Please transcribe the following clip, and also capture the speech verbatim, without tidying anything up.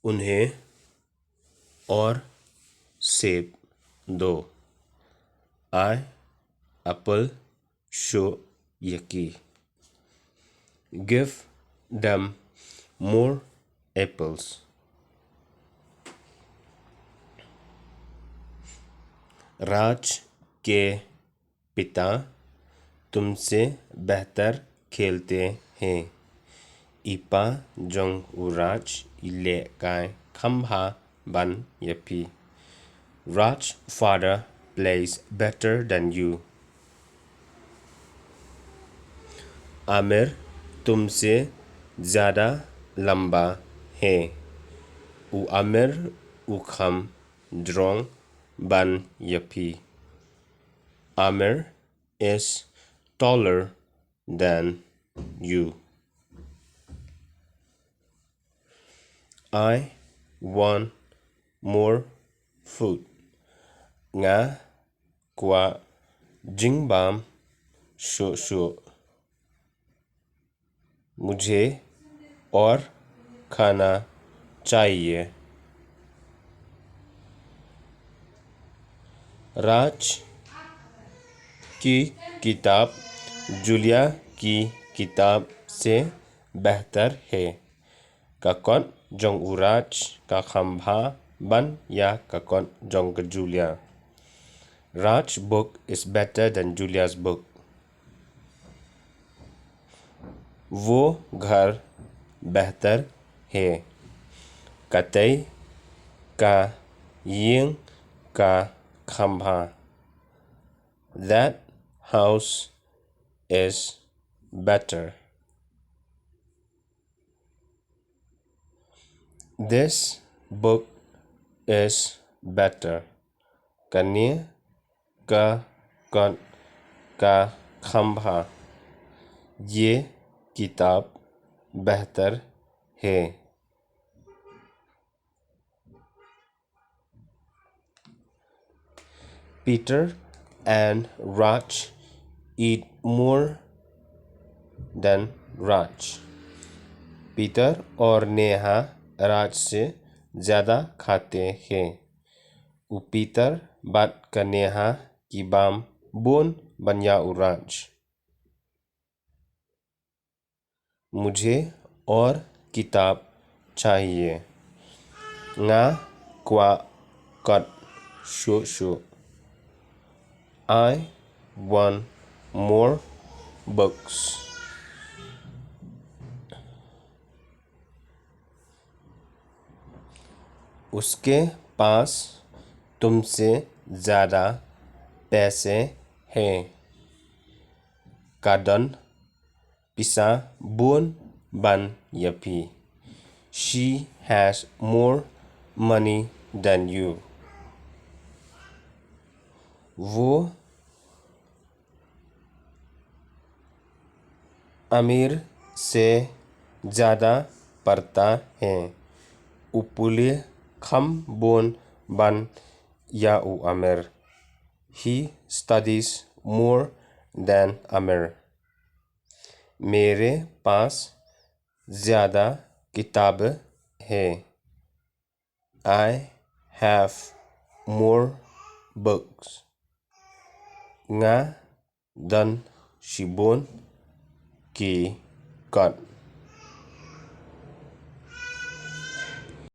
उन्हें और सेब दो। Ai apple shuh ïa ki. Give them more apples. राज के पिता तुमसे बेहतर खेलते हैं। I pa jong u Raj i lehkai kham bha ban ïa phi. Raj father plays better than you. Amer tumse zyada lamba hai. U Amer u kham jrong ban ïa phi. Amer is taller than you. I want more food. Nga kwah jingbam shuh shuh. मुझे और खाना चाहिए. राज की किताब जूलिया की किताब से बेहतर है. Ka kot jong u Raj ka kham bha ban ïa ka kot jong ka Julia. Raj's book is better than Julia's book. वो घर बेहतर है. Katei ka ïing ka kham bha. That house is better. This book is better. Kane ka kot ka kham bha. ये किताब बेहतर है. Peter and Raj eat more than Raj. पीटर और नेहा राज से ज़्यादा खाते हैं. U Peter bad ka Neha ki bam bun ban ïa u Raj. मुझे और किताब चाहिए. Nga kwah kot shuh shuh. I want more books. उसके पास तुमसे ज़्यादा पैसे हैं. Ka don pisa bun ban ïa phi. She has more money than you. वो अमीर से ज़्यादा पढ़ता है. U pule kham bun ban ïa u Amer. He studies more than Amer. मेरे पास ज़्यादा किताब है. I have more books. Nga don shibun ki kot.